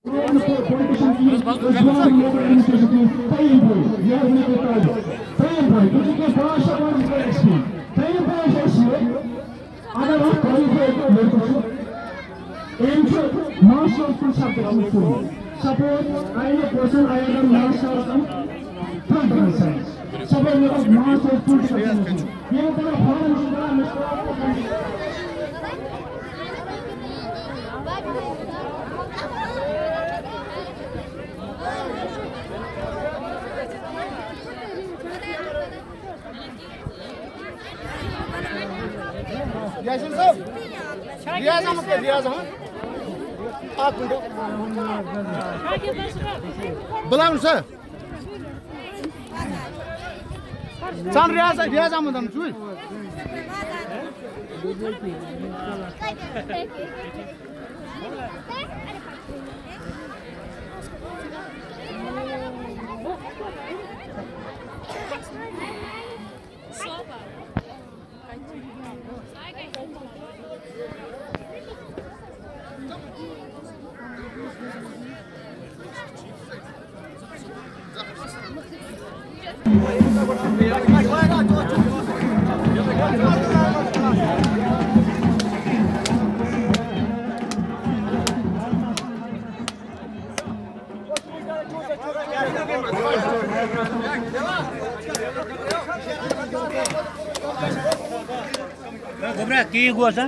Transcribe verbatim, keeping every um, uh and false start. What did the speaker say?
ترٛیٚیِم پوے، یہِ حظ مےٚ کوٚر تاج۔ ترٛیٚیِم پوے، تُہۍ چھِو کینٛہہ پانٛژھ شےٚ پانٛژھ پوے ایکسپیٖریَنس۔ ترٛیٚیِم پوے چھِ اَسہِ یہِ، اگر اَتھ کالج پٮ۪ٹھ أکۍ لٔڑکہٕ چھُ، أمۍ چھُ ماسٹر آف فُڈ سبجیکٹَس منٛز کوٚرمُت۔ Suppose, I am a person, I am a master of food science۔ Suppose, مےٚ کوٚر ماسٹر آف فُڈ سبجیکٹَس منٛز۔ ییٚلہِ بہٕ فارم چھُس بَران، مےٚ چھُ پٮ۪وان یاسین صٲب، ریاض احمد کَتہِ؟ ریاض احمد، اَکھ مِنٹ۔ بُلاوُن سا۔ ژَن ریاض، ریاض احمد اَن ژٕ۔ گوٚبرا، ٹھیٖک گوٚو سا؟